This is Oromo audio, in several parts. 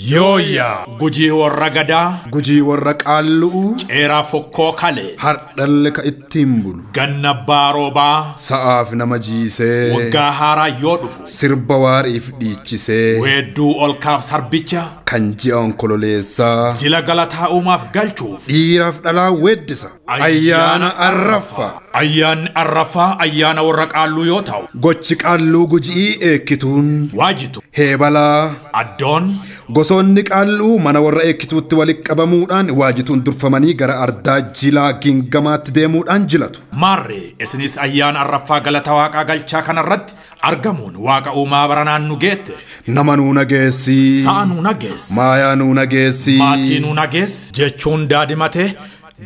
Yooyyaa Gujii warra Gadaa, Gujii warra Qaalluu, Ceeraa Fokkoo Kalee, hardhalle ka ittiin bulu, Ganna Baroobaa, sa'aaf nama jiisee, waggaa haaraa yoo dhufu, sirba waariif dhiichisee, weedduu ol kaaf sarbicha, kan ji'a onkololeessaa, jila galataa uumaaf galchuuf, dhiiraaf dhalaa weeddisa. Ayyaana Arraffaa. Ayyaanni Arraffaa ayyaana warra Qaalluu yoo ta'u, Gochi Qaalluu Guji'ii eekkituun, Waajitu, Heebalaa, Addoon, gosoonni Qaalluu mana warra eekkituutti walitti qabamuudhaan waajituun durfamanii gara ardaa jilaa gingamaatti deemuudhaan jilatu. Maarree isinis ayyaana Arraffaa galata waaqaa galchaa kanarratti argamuun waaqa uumaa baranaan nu geette. Nama nuu nageessii. Sa'a nuu nageessi. Maayaa nuu nageessii. Maatii nuu nageessi jechuun daadimatee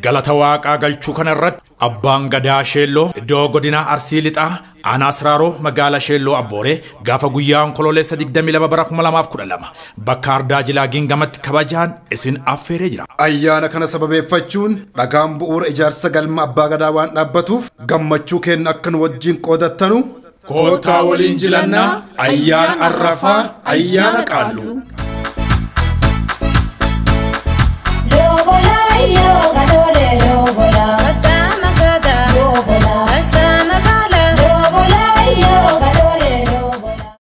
galata waaqaa galchuu kanarratti abbaan gadaa Sheelloo iddoo godina Arsii Lixaa aanaa Siraaroo magaalaa Sheelloo Abbooree gaafa guyyaa onkololeessa 22 bara 2012 bakka ardaa jilaa gingamatti kabajaan isin affeeree jira. Ayyaana kana sababeeffachuun dhagaan bu'uura ijaarsa galma abbaa gadaa waan dhaabbatuuf gammachuu keenya akka nu wajjin qoodattanu Koottaa waliin jilannaa ayyaana Arrafaa, ayyaana Qaalluu.